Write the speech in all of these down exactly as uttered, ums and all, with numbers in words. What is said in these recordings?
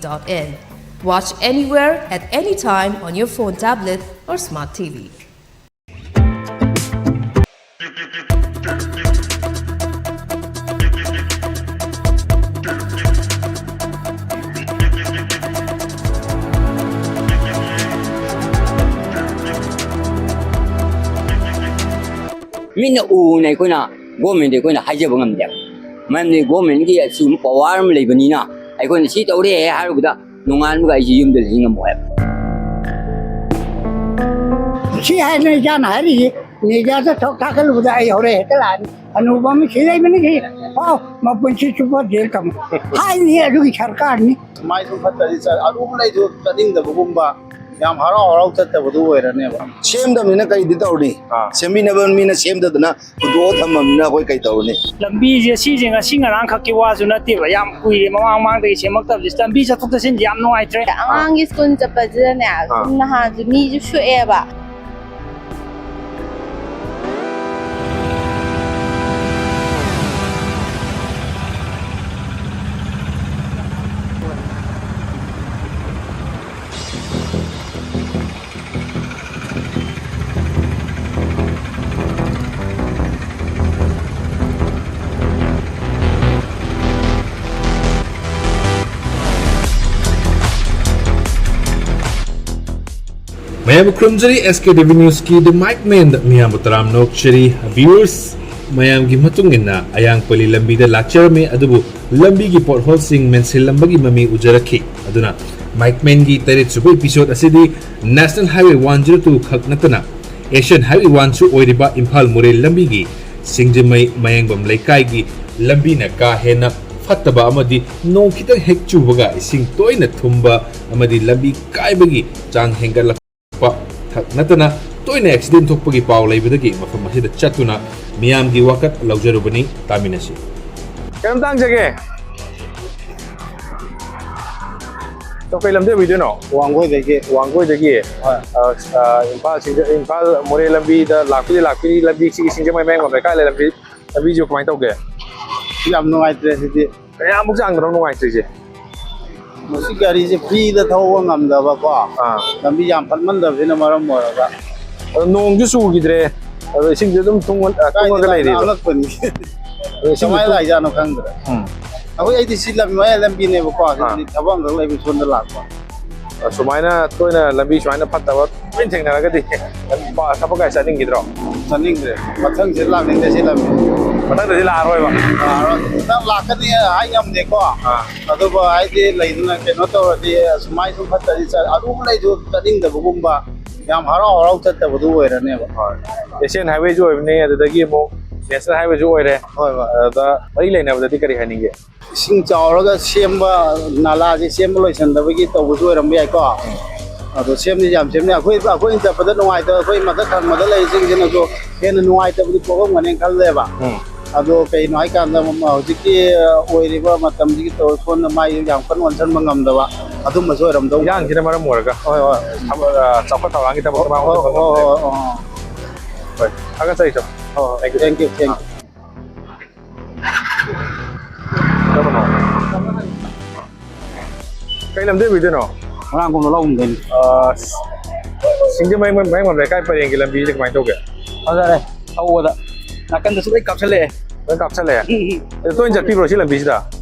dot in. Watch anywhere at any time on your phone, tablet, or smart T V. ꯃꯤꯠꯅ ꯎꯅ ꯑꯩꯈꯣꯏꯅ ꯒꯣꯔꯃꯦꯟꯗ ꯑꯩꯈꯣꯏꯅ ꯍꯥꯏꯖꯕ ꯉꯝꯗꯦꯕ꯫ ꯃꯔꯝꯗꯤ ꯒꯣꯔꯃꯦꯟꯒꯤ ꯑꯁꯤꯒꯨꯝꯕ ꯄꯋꯥꯔ ꯑꯃ ꯂꯩꯕꯅꯤꯅ ꯑꯩꯈꯣꯏꯅ ꯁꯤ ꯇꯧꯔꯦ ꯍꯥꯏꯔꯨꯕꯗ ꯅꯣꯡꯉꯥꯟꯕꯒ ꯑꯩꯁꯦ ꯌꯨꯝꯗ ꯂꯩ ꯉꯝꯃꯣꯏ ꯍꯥꯏꯕ꯫ ꯁꯤ ꯍꯥꯏꯅ ꯏꯆꯥꯅ ꯍꯥꯏꯔꯤꯁꯤ, ꯃꯦꯗꯤꯌꯥꯗ ꯊꯣꯛ ꯊꯥꯒꯠꯂꯨꯕꯗ ꯑꯩ ꯍꯧꯔꯦꯟ ꯍꯦꯛꯇ ꯂꯥꯛꯑꯅꯤ꯫ ꯍꯅꯨꯕ ꯑꯃ ꯁꯤ ꯂꯩꯕꯅꯤ ꯁꯤ, ꯄꯥꯎ, ꯃꯄꯨꯟꯁꯤ ꯆꯨꯞꯄ ꯖꯦꯜ ꯊꯝꯃꯨ ꯍꯥꯏꯅꯤ ꯑꯗꯨꯒꯤ ꯁꯔꯀꯥꯔꯅꯤ꯫ ꯃꯥꯏ ꯁꯨꯝ ꯐꯠꯇ꯭ꯔꯗꯤ ꯆꯠ-, ꯑꯔꯨꯕ ꯂꯩꯁꯨ ꯆꯠꯅꯤꯡꯗꯕꯒꯨꯝꯕ, ꯌꯥꯝ ꯍꯔꯥꯎ ꯍꯔꯥꯎ ꯆꯠꯇꯕꯗꯨ ꯑꯣꯏꯔꯅꯦꯕ꯫ ꯁꯦꯝꯗꯕꯅꯤꯅ ꯀꯩꯗꯤ ꯇꯧꯔꯨꯅꯤ? ꯑꯥ꯫ ꯁꯦꯝꯕꯤꯅꯕ ꯃꯤꯅ ꯁꯦꯝꯗꯗꯅ ꯍꯨꯟꯗꯣꯛꯑ ꯊꯝꯃꯕꯅꯤꯅ ꯑꯩꯈꯣꯏ ꯀꯩ ꯇꯧꯔꯨꯅꯤ? ꯂꯝꯕꯤꯁꯦ ꯁꯤꯁꯦ ꯉꯁꯤ ꯉꯔꯥꯡ ꯈꯛꯀꯤ ꯋꯥꯁꯨ ꯅꯠꯇꯦꯕ, ꯌꯥꯝ ꯀꯨꯏꯔꯦ ꯃꯃꯥꯡ ꯃꯃꯥꯡꯗꯒꯤ ꯁꯦꯝꯃꯛꯇꯕꯁꯦ꯫ ꯂꯝꯕꯤ ꯆꯠꯊꯣꯛ ꯆꯠꯁꯤꯟꯁꯦ ꯌꯥꯝ ꯅꯨꯡꯉꯥꯏꯇ꯭ꯔꯦ꯫ ꯑꯉꯥꯡꯒꯤ ꯁ꯭ꯀꯨꯜ ꯆꯠꯄꯁꯤꯗꯅꯦ, ꯑꯥ꯫ ꯁꯨꯝ ꯅꯍꯥꯟꯁꯨ ꯃꯤꯁꯨ ꯁꯣꯛꯑꯦꯕ꯫ ꯃꯌꯥꯝꯕꯨ ꯈꯨꯔꯨꯝꯖꯔꯤ, S K T V News ꯀꯤ The Mic Man ꯗ ꯃꯤꯌꯥꯝꯕꯨ ꯇꯔꯥꯝꯅ ꯑꯣꯛꯆꯔꯤ꯫ Viewers, ꯃꯌꯥꯝꯒꯤ ꯃꯇꯨꯡ ꯏꯟꯅ ꯑꯌꯥꯡꯄꯜꯂꯤ ꯂꯝꯕꯤꯗ ꯂꯥꯛꯆꯔꯝꯃꯤ, ꯑꯗꯨꯕꯨ ꯂꯝꯕꯤꯒꯤ pothole ꯁꯤꯡ ꯃꯦꯟꯁꯤꯜꯂꯝꯕꯒꯤ ꯃꯃꯤ ꯎꯖꯔꯛꯈꯤ꯫ ꯑꯗꯨꯅ Mic Man ꯒꯤ ꯇꯔꯦꯠ ꯁꯨꯕ episode ꯑꯁꯤꯗꯤ National Highway one zero two ꯈꯛ ꯅꯠꯇꯅ Asian Highway one ꯁꯨ ꯑꯣꯏꯔꯤꯕ ꯏꯝꯐꯥꯜ ꯃꯣꯔꯦ ꯂꯝꯕꯤꯒꯤ ꯁꯤꯡꯖꯃꯩ ꯃꯌꯥꯡꯕꯝ ꯂꯩꯀꯥꯏꯒꯤ ꯂꯝꯕꯤꯅ ꯀꯥ ꯍꯦꯟꯅ ꯐꯠꯇꯕ ꯑꯃꯗꯤ ꯅꯣꯡ ꯈꯤꯇꯪ ꯍꯦꯛ ꯆꯨꯕꯒ ꯏꯁꯤꯡ ꯇꯣꯏꯅ ꯊꯨꯝꯕ ꯑꯃꯗꯤ ꯂꯝꯕꯤ ꯀꯥꯏꯕꯒꯤ ꯆꯥꯡ ꯍꯦꯟꯒꯠꯂꯛꯄ ꯈꯛ ꯅꯠꯇꯅ ꯇꯣꯏꯅ accident ꯊꯣꯛꯄꯒꯤ ꯄꯥꯎ ꯂꯩꯕꯗꯒꯤ ꯃꯐꯝ ꯑꯁꯤꯗ ꯆꯠꯇꯨꯅ ꯃꯤꯌꯥꯝꯒꯤ ꯋꯥꯀꯠ ꯂꯧꯖꯔꯨꯕꯅꯤ꯫ ꯇꯥꯃꯤꯟꯅꯁꯤ꯫ ꯀꯩꯅꯣꯝꯇ ꯍꯪꯖꯒꯦ꯫ ꯀꯩ ꯂꯝꯗꯩ ꯑꯣꯏꯗꯣꯏꯅꯣ? ꯋꯥꯡꯒꯣꯏꯗꯒꯤ꯫ ꯋꯥꯡꯒꯣꯏꯗꯒꯤ? ꯍꯣꯏ꯫ ꯑ, ꯑ, ꯏꯝꯐꯥꯜ ꯁꯤꯡꯖ-, ꯏꯝꯐꯥꯜ ꯃꯣꯔꯦ ꯂꯝꯕꯤꯗ ꯂꯥꯛꯄꯗꯤ ꯂꯥꯛꯄꯤꯔꯤ, ꯂꯝꯕꯤ ꯁꯤꯒꯤ ꯁꯤꯡꯖꯃꯩ ꯃꯌꯥꯡꯕꯝ ꯂꯩꯀꯥꯏ ꯂꯩ ꯂꯝꯕꯤ, ꯂꯝꯕꯤꯁꯤꯕꯨ ꯀꯃꯥꯏꯅ ꯇꯧꯒꯦ? ꯌꯥꯝ ꯅꯨꯡꯉꯥꯏꯇ꯭ꯔꯦ ꯁꯤꯗꯤ꯫ ꯀꯌꯥꯃꯨꯛ ꯆꯥꯡꯗꯅꯣ ꯅꯨꯡꯉꯥꯏꯇ꯭ꯔꯤꯁꯦ? ꯃꯁꯤ ꯒꯥꯔꯤꯁꯦ ꯐ꯭ꯔꯤꯗ ꯊꯧꯕ ꯉꯝꯗꯕꯀꯣ꯫ ꯑꯥ꯫ ꯂꯝꯕꯤ ꯌꯥꯝ ꯐꯠꯃꯟꯗꯕꯁꯤꯅ ꯃꯔꯝ ꯑꯣꯏꯔꯒ꯫ ꯑꯗꯣ ꯅꯣꯡꯁꯨ ꯆꯨꯈꯤꯗ꯭ꯔꯦ, ꯑꯗꯣ ꯏꯁꯤꯡꯁꯦ ꯑꯗꯨꯝ ꯊꯨꯡꯉ-, ꯑ, ꯊꯨꯡꯉꯒ ꯀꯥꯏꯗꯅ ꯂꯩꯔꯤꯕ꯫ ꯑꯉꯛꯄꯅꯤ꯫ ꯑꯗꯣ ꯏꯁꯤꯡꯁꯦ ꯀꯃꯥꯏꯅ ꯊꯨꯝ-, ꯂꯥꯛꯏꯖꯥꯠꯅꯣ ꯈꯪꯗ꯭ꯔꯦ꯫ ꯎꯝ꯫ ꯑꯩꯈꯣꯏ, ꯑꯩꯗꯤ ꯁꯤ ꯂꯝ ꯃꯌꯥꯏ ꯂꯝꯕꯤꯅꯦꯕꯀꯣ, ꯑꯥ꯫ ꯑꯗꯨꯗꯤ ꯊꯕꯛ ꯑꯃꯈꯛ ꯂꯩꯕ ꯁꯣꯝꯗ ꯂꯥꯛꯄ꯫ ꯑ, ꯁꯨꯃꯥꯏꯅ ꯇꯣꯏꯅ ꯂꯝꯕꯤ ꯁꯨꯃꯥꯏꯅ ꯐꯠꯇꯕ ꯇꯣꯏꯅ ꯊꯦꯡꯅꯔꯒꯗꯤ ꯊꯕꯛ ꯀꯥꯏ ꯆꯠꯅꯤꯡꯈꯤꯗ꯭ꯔꯣ? ꯆꯠꯅꯤꯡꯗ꯭ꯔꯦ꯫ ꯃꯊꯪꯁꯦ ꯂꯥꯛꯅꯤꯡꯗꯦ ꯁꯤ ꯂꯝꯕꯤ꯫ ꯃꯊꯪꯗꯗꯤ ꯂꯥꯛꯑꯔꯣꯏꯕ? ꯂꯥꯛꯑꯔꯣꯏ꯫ ꯅꯪ ꯂꯥꯛꯀꯅꯤ ꯍꯥꯏ ꯉꯝꯗꯦꯀꯣ꯫ ꯑꯥ꯫ ꯑꯗꯨꯕꯨ ꯍꯥꯏꯗꯤ ꯂꯩꯗꯅ ꯀꯩꯅꯣ ꯇꯧꯔꯗꯤ ꯁꯨꯃꯥꯏ ꯁꯨꯝ ꯐꯠꯇ꯭ꯔꯗꯤ ꯆꯠ-, ꯑꯔꯨꯕ ꯂꯩꯁꯨ ꯆꯠꯅꯤꯡꯗꯕꯒꯨꯝꯕ, ꯌꯥꯝ ꯍꯔꯥꯎ ꯍꯔꯥꯎ ꯆꯠꯇꯕꯗꯨ ꯑꯣꯏꯔꯅꯦꯕ꯫ ꯍꯣꯏ꯫ ꯑꯦꯁꯤꯌꯥꯟ ꯍꯥꯏꯋꯦꯁꯨ ꯑꯣꯏꯕꯅꯤ, ꯑꯗꯨꯗꯒꯤ ꯑꯃꯨꯛ ꯅꯦꯁꯅꯦꯜ ꯍꯥꯏꯋꯦꯁꯨ ꯑꯣꯏꯔꯦ꯫ ꯍꯣꯏ, ꯍꯣꯏ꯫ ꯑꯗꯨꯗ ꯃꯔꯤ ꯂꯩꯅꯕꯗꯗꯤ ꯀꯔꯤ ꯍꯥꯏꯅꯤꯡꯒꯦ? ꯏꯁꯤꯡ ꯆꯥꯎꯔꯒ ꯁꯦꯝꯕ, ꯅꯥꯂꯥꯁꯦ ꯁꯦꯝꯕ ꯂꯣꯏꯁꯤꯟꯗꯕꯒꯤ ꯇꯧꯕꯁꯨ ꯑꯣꯏꯔꯝꯕ ꯌꯥꯏꯀꯣ꯫ ꯑꯗꯣ ꯁꯦꯝꯗꯤ ꯌꯥꯝ ꯁꯦꯝꯅꯤ꯫ ꯑꯩꯈꯣꯏ, ꯑꯩꯈꯣꯏꯅ ꯆꯠꯄꯗ ꯅꯨꯡꯉꯥꯏꯇꯕ, ꯑꯩꯈꯣꯏ ꯃꯊꯛ ꯊꯪꯕꯗ ꯂꯩꯔꯤꯁꯤꯡꯁꯤꯅꯁꯨ ꯍꯦꯟꯅ ꯅꯨꯡꯉꯥꯏꯇꯕꯗꯤ ꯄꯣꯛꯂꯝꯒꯅꯦꯅ ꯈꯜꯂꯦꯕ꯫ ꯎꯝ꯫ ꯑꯗꯣ ꯀꯩꯅꯣ ꯍꯥꯏꯀꯥꯟꯗ, ꯃ-, ꯍꯧꯖꯤꯛꯀꯤ ꯑꯣꯏꯔꯤꯕ ꯃꯇꯝꯁꯤꯒꯤ ꯇꯧꯔ ꯁꯣꯝꯗ ꯃꯥꯏ ꯌꯥꯝ ꯀꯟꯅ ꯑꯣꯟꯁꯤꯟꯕ ꯉꯝꯗꯕ ꯑꯗꯨꯝꯕꯁꯨ ꯑꯣꯏꯔꯝꯗꯧ ꯃꯥꯜꯂꯦ꯫ ꯏꯔꯥꯡꯁꯤꯅ ꯃꯔꯝ ꯑꯣꯏꯔꯒ ꯍꯣꯏ, ꯍꯣꯏ꯫ ꯊꯕꯛ, ꯑ, ꯆꯥꯎꯈꯠ ꯊꯧꯔꯥꯡꯒꯤ ꯊꯕꯛꯇ ꯃꯥ ꯍꯣꯏ, ꯍꯣꯏ, ꯑꯣꯟꯁꯤꯟꯕ ꯍꯣꯏ, ꯉꯝꯗꯦ꯫ ꯍꯣꯏ, ꯍꯣꯏ, ꯍꯣꯏ꯫ ꯍꯣꯏ, ꯊꯥꯒꯠꯆꯔꯤ, ꯁꯔ꯫ ꯍꯣꯏ, ꯍꯣꯏ꯫ Thank you, thank you꯫ ꯀꯔꯝꯕꯅꯣ? ꯀꯩ ꯂꯝꯗꯩ ꯑꯣꯏꯗꯣꯏꯅꯣ? ꯃꯣꯏꯔꯥꯡꯈꯣꯝꯗ ꯂꯧ ꯍꯨꯟꯗꯣꯏꯅꯤ꯫ ꯑ, ꯁꯤꯡꯖꯃꯩ, ꯃꯣꯏ-, ꯃꯌꯥꯡ ꯂꯩꯀꯥꯏ ꯄꯔꯦꯡꯒꯤ ꯂꯝꯕꯤꯁꯦ ꯀꯃꯥꯏꯅ ꯇꯧꯒꯦ? ꯐꯖꯔꯦ꯫ ꯊꯧꯕꯗ ꯅꯥꯀꯟꯗꯁꯨ ꯂꯣꯏ ꯀꯥꯞꯁꯜꯂꯛꯑꯦ꯫ ꯂꯣꯏ ꯀꯥꯞꯁꯜꯂꯛꯑꯦ? ꯎꯝ, ꯎꯝ꯫ ꯑꯗꯨ ꯇꯣꯏꯅ ꯆꯠꯄꯤꯕ꯭ꯔꯣ ꯁꯤ ꯂꯝꯕꯤꯁꯤꯗ?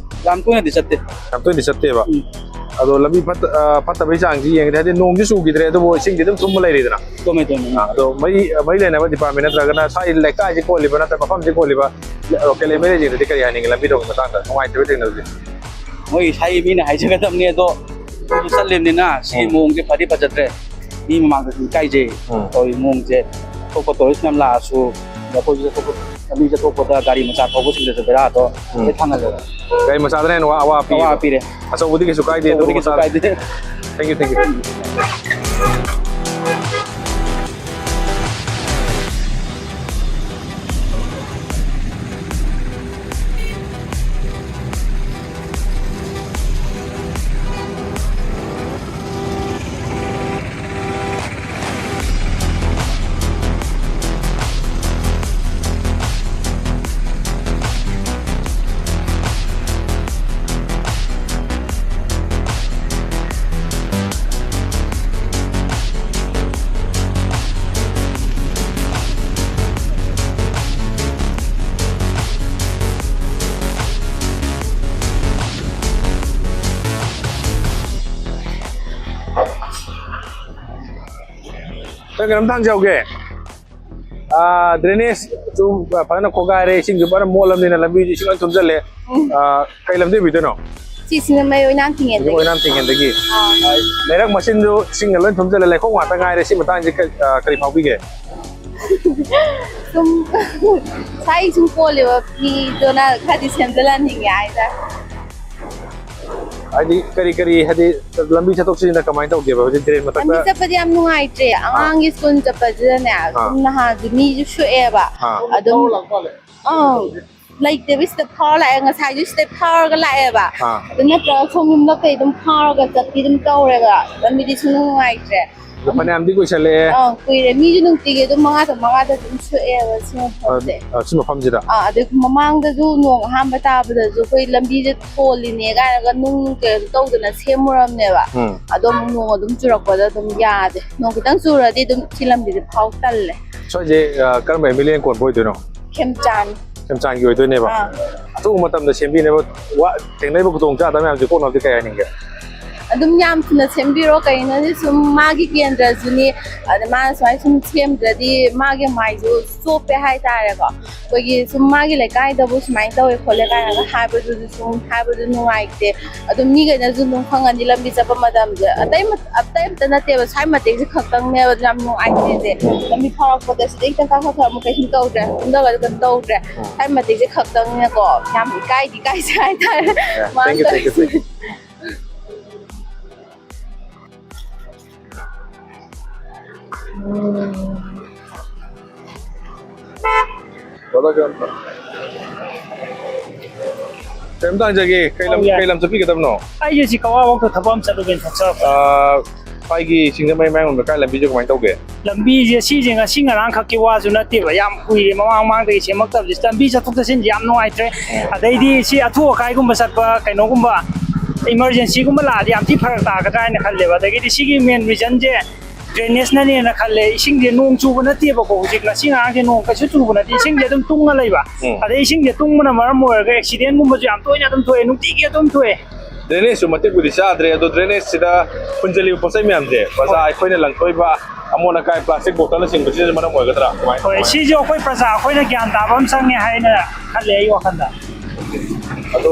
ꯌꯥꯝ ꯇꯣꯏꯅꯗꯤ ꯆꯠꯇꯦ꯫ ꯌꯥꯝ ꯇꯣꯏꯅꯗꯤ ꯆꯠꯇꯦꯕ? ꯎꯝ꯫ ꯑꯗꯣ ꯂꯝꯕꯤ ꯐꯠꯇ-, ꯑ, ꯐꯠꯇꯕꯒꯤ ꯆꯥꯡꯁꯤ ꯌꯦꯡꯉꯗꯤ, ꯍꯥꯏꯗꯤ ꯅꯣꯡꯁꯤ ꯆꯨꯈꯤꯗ꯭ꯔꯦ, ꯑꯗꯨꯕꯨ ꯏꯁꯤꯡꯗꯤ ꯑꯗꯨꯝ ꯊꯨꯝꯕ ꯂꯩꯔꯤꯗꯅ? ꯊꯨꯝꯃꯦ, ꯊꯨꯝꯃꯦ, ꯎꯝ꯫ ꯑ, ꯑꯗꯣ ꯃꯔꯤ, ꯃꯔꯤ ꯂꯩꯅꯕ ꯗꯤꯄꯥꯔꯠꯃꯦꯟ ꯅꯠꯇ꯭ꯔꯒꯅ ꯁ꯭ꯋꯥꯏ ꯂꯩꯀꯥꯏꯁꯤ ꯀꯣꯜꯂꯤꯕ ꯅꯠꯇ꯭ꯔꯒ ꯃꯐꯝꯁꯤ ꯀꯣꯜꯂꯤꯕ ꯂꯣꯀꯦꯜ ꯑꯦꯝ ꯑꯦꯜ ꯑꯦꯁꯤꯡꯗꯗꯤ ꯀꯔꯤ ꯍꯥꯏꯅꯤꯡꯉꯤ ꯂꯝꯕꯤ ꯊꯣꯡꯒꯤ ꯃꯇꯥꯡꯗ ꯅꯨꯡꯉꯥꯏꯇꯕ ꯊꯦꯡꯅꯕꯁꯦ? ꯃꯣꯏ ꯁꯥꯏ ꯃꯤꯅ ꯍꯥꯏꯖꯒꯗꯕꯅꯤ, ꯑꯗꯣ ꯑꯩꯈꯣꯏꯁꯨ ꯆꯠꯂꯤꯕꯅꯤꯅ ꯁꯤꯒꯤ ꯎꯝ꯫ ꯃꯑꯣꯡꯁꯦ ꯐꯗꯤ ꯐꯖꯗ꯭ꯔꯦ꯫ ꯃꯤ ꯃꯃꯥꯡꯗꯁꯨ ꯏꯀꯥꯏꯖꯩ꯫ ꯎꯝ꯫ ꯇꯧꯔꯤ ꯃꯑꯣꯡꯁꯦ ꯑꯇꯣꯞꯄ ꯇꯨꯔꯤꯁ ꯃꯌꯥꯝ ꯂꯥꯛꯑꯁꯨ, ꯑꯩꯈꯣꯏꯁꯨ ꯆꯠꯊꯣꯛꯄ, ꯂꯝꯕꯤ ꯆꯠꯊꯣꯛꯄꯗ ꯒꯥꯔꯤ ꯃꯆꯥ ꯊꯧꯕꯁꯤꯡꯗꯁꯨ ꯕꯦꯔꯥꯗꯣ ꯎꯝ꯫ ꯂꯣꯏ ꯊꯥꯡꯍꯜꯂꯦꯕ꯫ ꯒꯥꯔꯤ ꯃꯆꯥꯗꯅ ꯍꯦꯟꯅ ꯋꯥ-, ꯑꯋꯥꯕ ꯄꯤꯌꯦꯕ꯫ ꯑꯋꯥꯕ ꯄꯤꯔꯦ꯫ ꯑꯆꯧꯕꯗꯤ ꯀꯩꯁꯨ ꯀꯥꯏꯗꯦ, ꯑꯗꯨꯕꯨ ꯑꯆꯧꯕꯗꯤ ꯀꯩꯁꯨ ꯃꯆꯥ-, ꯀꯥꯏꯗꯦ꯫ Thank you, thank you꯫ ꯀꯩꯅꯣꯝꯇ ꯍꯪꯖꯍꯧꯒꯦ꯫ ꯗ꯭ꯔꯦꯅꯦꯖꯁꯨ ꯐꯖꯅ ꯈꯣꯒꯥꯏꯔꯦ, ꯏꯁꯤꯡꯁꯨ ꯐꯖꯅ ꯃꯣꯠꯂꯕꯅꯤꯅ ꯂꯝꯕꯤꯁꯨ ꯏꯁꯤꯡ ꯂꯣꯏ ꯊꯨꯝꯖꯜꯂꯦ꯫ ꯎꯝ꯫ ꯑꯥ, ꯀꯩ ꯂꯝꯗꯤ ꯑꯣꯏꯕꯤꯗꯣꯏꯅꯣ? ꯁꯤ ꯁꯤꯡꯖꯃꯩ ꯑꯣꯏꯅꯥꯝ ꯊꯤꯡꯉꯦꯟꯗꯒꯤ꯫ ꯑꯣꯏꯅꯥꯝ ꯊꯤꯡꯉꯦꯟꯗꯒꯤ꯫ ꯑꯥ꯫ ꯂꯩꯔꯛ ꯃꯆꯤꯟꯗꯨ ꯏꯁꯤꯡꯅ ꯂꯣꯏ ꯊꯨꯝꯖꯜꯂꯦ, ꯂꯩꯈꯣꯝ ꯉꯥꯛꯇ ꯉꯥꯏꯔꯦ꯫ ꯁꯤ ꯃꯇꯥꯡꯁꯤ ꯀ-, ꯑꯥ, ꯀꯔꯤ ꯐꯥꯎꯕꯤꯒꯦ? ꯁꯨꯝ ꯁ꯭ꯋꯥꯏ ꯁꯨꯝ ꯀꯣꯜꯂꯤꯕ ꯃꯤꯗꯨꯅ ꯈꯔꯗꯤ ꯁꯦꯝꯖꯤꯜꯍꯟꯅꯤꯡꯉꯦ ꯍꯥꯏꯇꯥꯔꯦ꯫ ꯍꯥꯏꯗꯤ ꯀꯔꯤ ꯀꯔꯤ, ꯍꯥꯏꯗꯤ ꯂꯝꯕꯤ ꯆꯠꯊꯣꯛ ꯆꯠꯁꯤꯟꯗ ꯀꯃꯥꯏꯅ ꯇꯧꯒꯦꯕ ꯍꯧꯖꯤꯛ ꯗ꯭ꯔꯦꯟ ꯃꯊꯛꯇ? ꯂꯝꯕꯤ ꯆꯠꯄꯗꯤ ꯌꯥꯝ ꯅꯨꯡꯉꯥꯏꯇ꯭ꯔꯦ꯫ ꯑꯥ꯫ ꯑꯉꯥꯡꯒꯤ ꯁ꯭ꯀꯨꯜ ꯆꯠꯄꯁꯤꯗꯅꯦ, ꯑꯥ꯫ ꯁꯨꯝ ꯅꯍꯥꯟꯁꯨ ꯃꯤꯁꯨ ꯁꯣꯛꯑꯦꯕ꯫ ꯑꯥ꯫ ꯑꯗꯨꯝ, ꯑꯪ, ꯂꯩꯇꯦꯕ, ꯁꯤꯗ ꯐꯥꯎꯔ ꯂꯥꯛꯑꯦ, ꯉꯁꯥꯏꯁꯨ ꯁꯤꯗ ꯐꯥꯎꯔꯒ ꯂꯥꯛꯑꯦꯕ꯫ ꯑꯥ꯫ ꯑꯗꯨ ꯅꯠꯇ꯭ꯔꯒ ꯁꯣꯝ ꯌꯨꯝꯂꯛꯇꯩ ꯑꯗꯨꯝ ꯐꯥꯎꯔꯒ ꯆꯠꯄꯤ ꯑꯗꯨꯝ ꯇꯧꯔꯦꯕ꯫ ꯂꯝꯕꯤꯗꯤ ꯁꯨꯡ ꯅꯨꯡꯉꯥꯏꯇ꯭ꯔꯦ꯫ ꯑꯗꯣ ꯐꯅꯌꯥꯝꯗꯤ ꯀꯨꯏꯁꯜꯂꯛꯑꯦ꯫ ꯑꯥ, ꯀꯨꯏꯔꯦ꯫ ꯃꯤꯁꯨ ꯅꯨꯡꯇꯤꯒꯤ ꯑꯗꯨꯝ ꯃꯉꯥꯗ ꯃꯉꯥꯗ ꯑꯗꯨꯝ ꯁꯣꯛꯑꯦꯕ ꯁꯤ ꯃꯐꯝꯁꯦ꯫ ꯑ, ꯑ, ꯁꯤ ꯃꯐꯝꯁꯤꯗ? ꯑꯥ, ꯑꯗꯩ ꯃꯃꯥꯡꯗꯁꯨ ꯅꯣꯡ ꯑꯍꯥꯟꯕ ꯇꯥꯕꯗꯁꯨ ꯑꯩꯈꯣꯏ ꯂꯝꯕꯤꯁꯦ ꯊꯣꯜꯂꯤꯅꯦ ꯀꯥꯏꯅꯒ ꯅꯨꯡ ꯀꯩꯅꯣ ꯇꯧꯗꯅ ꯁꯦꯝꯃꯨꯔꯝꯅꯦꯕ꯫ ꯎꯝ꯫ ꯑꯗꯣ ꯑꯃꯨꯛ ꯅꯣꯡ ꯑꯗꯨꯝ ꯆꯨꯔꯛꯄꯗ ꯑꯗꯨꯝ ꯌꯥꯗꯦ꯫ ꯅꯣꯡ ꯈꯤꯇꯪ ꯆꯨꯔꯗꯤ ꯑꯗꯨꯝ ꯁꯤ ꯂꯝꯕꯤꯁꯦ ꯐꯥꯎ ꯇꯜꯂꯦ꯫ ꯁ꯭ꯋꯥꯏꯁꯦ, ꯑ, ꯀꯔꯝꯕ ꯑꯦꯝ ꯑꯦꯜ ꯑꯦꯅ ꯀꯣꯟꯕ ꯑꯣꯏꯗꯣꯏꯅꯣ? ꯈꯦꯝꯆꯥꯟ꯫ ꯈꯦꯝꯆꯥꯟꯒꯤ ꯑꯣꯏꯗꯣꯏꯅꯦꯕ꯫ ꯑꯥ꯫ ꯑꯊꯨꯕ ꯃꯇꯝꯗ ꯁꯦꯝꯕꯤꯅꯕ ꯋꯥ-, ꯊꯦꯡꯅꯔꯤꯕ ꯈꯨꯗꯣꯡꯆꯥꯗꯕ ꯃꯌꯥꯝꯁꯦ ꯀꯣꯛꯅꯕꯗꯤ ꯀꯩ ꯍꯥꯏꯅꯤꯡꯒꯦ? ꯑꯗꯨꯝ ꯌꯥꯝ ꯊꯨꯅ ꯁꯦꯝꯕꯤꯔꯣ꯫ ꯀꯩꯅꯣꯗꯤ ꯁꯨꯝ ꯃꯥꯒꯤ ꯀꯦꯟꯗ꯭ꯔꯁꯨꯅꯤ, ꯑꯗ ꯃꯥꯅ ꯁꯨꯃꯥꯏꯅ ꯁꯨꯝ ꯁꯦꯝꯗ꯭ꯔꯗꯤ ꯃꯥꯒꯤ ꯃꯥꯏꯁꯨ ꯆꯣꯞꯄꯦ ꯍꯥꯏꯇꯥꯔꯦꯀꯣ꯫ ꯑꯩꯈꯣꯏꯒꯤ ꯁꯨꯝ ꯃꯥꯒꯤ ꯂꯩꯀꯥꯏꯗꯕꯨ ꯁꯨꯃꯥꯏꯅ ꯇꯧꯋꯦ ꯈꯣꯠꯂꯦ ꯀꯥꯏꯅꯒ ꯍꯥꯏꯕꯗꯨꯁꯨ ꯁꯨꯝ ꯍꯥꯏꯕꯗꯨ ꯅꯨꯡꯉꯥꯏꯇꯦ꯫ ꯑꯗꯨꯝ ꯃꯤꯈꯩꯅꯁꯨ ꯑꯗꯨꯝ ꯈꯪꯉꯅꯤ ꯂꯝꯕꯤ ꯆꯠꯄ ꯃꯇꯝꯗ꯫ ꯑꯇꯩ ꯃ-, ꯑꯇꯩ ꯑꯝꯇ ꯅꯠꯇꯦꯕ, ꯁ꯭ꯋꯥꯏ ꯃꯇꯦꯛꯁꯦ ꯈꯛꯇꯪꯅꯦꯕ ꯌꯥꯝ ꯅꯨꯡꯉꯥꯏꯇ꯭ꯔꯤꯁꯦ꯫ ꯂꯝꯕꯤ ꯐꯥꯎꯔꯛꯄꯗ ꯁꯤꯗꯩ ꯈꯤꯇꯪ ꯀꯥꯈꯠꯈ꯭ꯔ ꯑꯃꯨꯛ ꯀꯩꯁꯨꯝ ꯇꯧꯗ꯭ꯔꯦ, ꯀꯨꯝꯊꯈ꯭ꯔꯁꯨ ꯀꯩꯝ ꯇꯧꯗ꯭ꯔꯦ꯫ ꯁ꯭ꯋꯥꯏ ꯃꯇꯦꯛꯁꯦ ꯈꯛꯇꯪꯅꯤꯅꯀꯣ ꯌꯥꯝ ꯏꯀꯥꯏꯗꯤ ꯏꯀꯥꯏꯖꯩ ꯍꯥꯏꯇꯥꯔꯦ꯫ Yeah, thank you, thank you, thank you. ꯀꯩꯝꯇ ꯍꯪꯖꯒꯦ, ꯀꯩ ꯂꯝ, ꯑꯧ, ꯌꯥꯏ꯫ ꯀꯩ ꯂꯝ ꯆꯠꯄꯤꯒꯗꯕꯅꯣ? ꯑꯩꯁꯦ ꯁꯤ ꯀꯛꯋꯥꯕꯧꯗ ꯊꯕꯛ ꯑꯃ ꯆꯠꯂꯨꯒꯦꯅ ꯊꯣꯛꯆꯔꯛꯄ꯫ ꯑꯥ, ꯁ꯭ꯋꯥꯏꯒꯤ ꯁꯤꯡꯖꯃꯩ ꯃꯌꯥꯡꯂꯣꯝꯗ ꯀꯥꯏ ꯂꯝꯕꯤꯁꯦ ꯀꯃꯥꯏꯅ ꯇꯧꯒꯦ? ꯂꯝꯕꯤꯁꯦ ꯁꯤꯁꯦ ꯉꯁꯤ ꯉꯔꯥꯡ ꯈꯛꯀꯤ ꯋꯥꯁꯨ ꯅꯠꯇꯦꯕ, ꯌꯥꯝ ꯀꯨꯏꯔꯦ ꯃꯃꯥꯡ ꯃꯃꯥꯡꯗꯒꯤ ꯁꯦꯝꯃꯛꯇꯕꯁꯦ꯫ ꯂꯝꯕꯤ ꯆꯠꯊꯣꯛ ꯆꯠꯁꯤꯟꯁꯦ ꯌꯥꯝ ꯅꯨꯡꯉꯥꯏꯇ꯭ꯔꯦ꯫ ꯑꯗꯩꯗꯤ ꯁꯤ ꯑꯊꯨ ꯑꯀꯥꯏꯒꯨꯝꯕ ꯆꯠꯄ ꯀꯩꯅꯣꯒꯨꯝꯕ, emergencyꯒꯨꯝꯕ ꯂꯥꯛꯑꯗꯤ ꯌꯥꯝ ꯊꯤ ꯐꯔꯛ ꯇꯥꯒꯗ꯭ꯔꯥ ꯍꯥꯏꯅ ꯈꯜꯂꯦꯕ꯫ ꯑꯗꯒꯤꯗꯤ ꯁꯤꯒꯤ main reasonꯁꯦ drainageꯅꯅꯦꯅ ꯈꯜꯂꯦ꯫ ꯏꯁꯤꯡꯁꯦ ꯅꯣꯡ ꯆꯨꯕ ꯅꯠꯇꯦꯕꯀꯣ, ꯍꯧꯖꯤꯛ ꯉꯁꯤ ꯉꯔꯥꯡꯁꯦ ꯅꯣꯡ ꯀꯩꯁꯨ ꯆꯨꯕ ꯅꯠꯇꯦ, ꯏꯁꯤꯡꯁꯦ ꯑꯗꯨꯝ ꯇꯨꯡꯉ ꯂꯩꯕ꯫ ꯎꯝ꯫ ꯑꯗꯩ ꯏꯁꯤꯡꯁꯦ ꯇꯨꯡꯕꯅ ꯃꯔꯝ ꯑꯣꯏꯔꯒ accidentꯒꯨꯝꯕꯁꯨ ꯌꯥꯝ ꯇꯣꯏꯅ ꯑꯗꯨꯝ ꯊꯣꯛꯑꯦ, ꯅꯨꯡꯇꯤꯒꯤ ꯑꯗꯨꯝ ꯊꯣꯛꯑꯦ꯫ ꯗ꯭ꯔꯦꯅꯦꯖꯁꯨ ꯃꯇꯤꯛꯄꯨꯗꯤ ꯆꯥꯗ꯭ꯔꯦ, ꯑꯗꯣ ꯗ꯭ꯔꯦꯅꯦꯖꯁꯤꯗ ꯐꯨꯟꯖꯜꯂꯤꯕ ꯄꯣꯠ ꯆꯩ ꯃꯌꯥꯝꯁꯦ, ꯄ꯭ꯔꯖꯥ ꯑꯩꯈꯣꯏꯅ ꯂꯪꯊꯣꯛꯏꯕ ꯑꯃꯣꯠ ꯑꯀꯥꯏ, ꯄ꯭ꯂꯥꯁꯇꯤꯛ ꯕꯣꯇꯜꯅꯆꯤꯡꯕꯁꯤꯅ ꯃꯔꯝ ꯑꯣꯏꯒꯗ꯭ꯔꯥ? ꯀꯃꯥꯏ- ꯍꯣꯏ, ꯀꯃꯥꯏ? ꯁꯤꯁꯨ ꯑꯩꯈꯣꯏ ꯄ꯭ꯔꯖꯥ ꯑꯩꯈꯣꯏꯅ ꯒ꯭ꯌꯥꯟ ꯇꯥꯕ ꯑꯃ ꯆꯪꯉꯦ ꯍꯥꯏꯅ ꯈꯜꯂꯦ ꯑꯩ ꯋꯥꯈꯜꯗ꯫ ꯑꯗꯣ